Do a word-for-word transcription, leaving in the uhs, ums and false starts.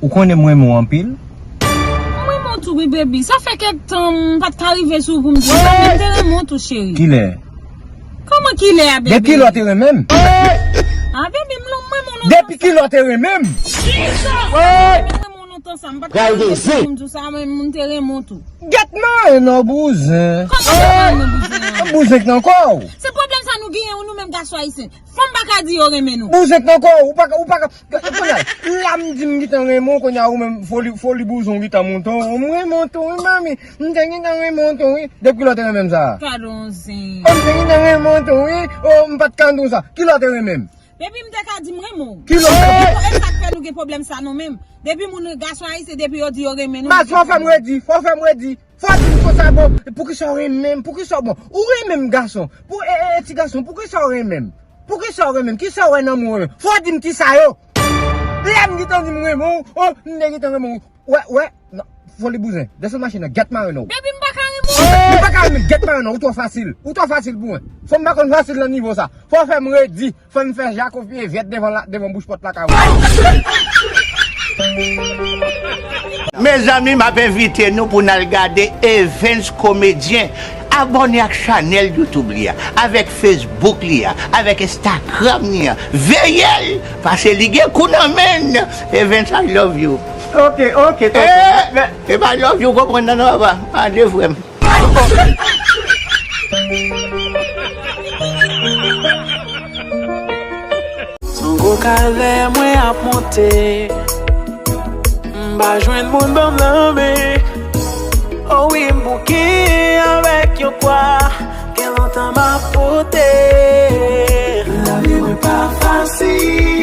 Ou konnen m renmen w anpil. Mwen renmen w tou, wi, baby. Sa fè kèk tan m pa t ka rive sou ou pou m di w sa, men m te renmen w tou, cheri. Kilè? Kòman kilè a, baby? Depi kilè w te renmen m? Ah, baby, m lon-, mwen renmen w lontan. Depi kilè w te renmen m? Mwen renmen w lontan sa, m pa t ka rive sou ou pou m di w sa, men m te renmen w tou. Gèt mare non, bouzen. Kòman sa mare non, bouzen an? Bouzen k nan kò w. Se pwoblèm sa nou genyen, wi, nou menm gason ayisyen. Fanm pa ka di yo renmen nou. Bouzen k nan kò w, ou pa ka, ou pa ka. Kounye a, la m di m gentan renmen w, kounye a ou menm foli, foli bouzen w gentan monte w. M renmen w tou, wi, manmi. M te gentan renmen w tou, wi. Depi kilè w te renmen m sa? Gadon zen. Oh, m te gentan renmen w tou, wi. Oh, m pa t ka di w sa. Kilè w te renmen m? Depi m te ka di m renmen w. Kilè w te renmen m? E sa k fè nou gen pwoblèm sa nou menm. Depi moun gason ayisyen, depi yo di yo renmen nou. Mas, fò w fè m redi, fò w fè m redi. Fò w di m konsa, bon, poukisa w renmen m, poukisa w, bon, ou renmen m gason, pou, e, e, e, ti gason, poukisa w renmen m? Poukisa w renmen m? Kisa w wè nan mwen w renmen m? Fò w di m kisa yo. Lè m gentan di m renmen w, oh, m te gentan renmen w. Wè, wè, non, foli bouzen, desann machin nan, gèt mare non. Baby, m pa ka renmen w. Ou pa ka renmen m, gèt mare non, ou twò fasil. Ou twò fasil pou mwen. Fanm pa konn fasil nan nivo sa. Fò w fè m redi. Fò m fè Jakòb pye vèt devan la, devan bouch pòt lakay ou. Mezanmi, m ap envite nou pou n al gade Evens Komedyen. Abòne ak chanèl YouTube li a, avèk Facebook li a, avèk Instagram li a. Veye l, paske li gen kou nan men l. Evens, I love you. Ok, ok, tonton. Eh, men, e pa love you, konprann nan, non, papa. Ade, frè m. Son gwo kalè mwen ap monte. M pa jwenn moun ban m lanmen. O wi, m bouke avèk yon kwa. Gen lontan m ap pote. Lavi mwen pa fasil.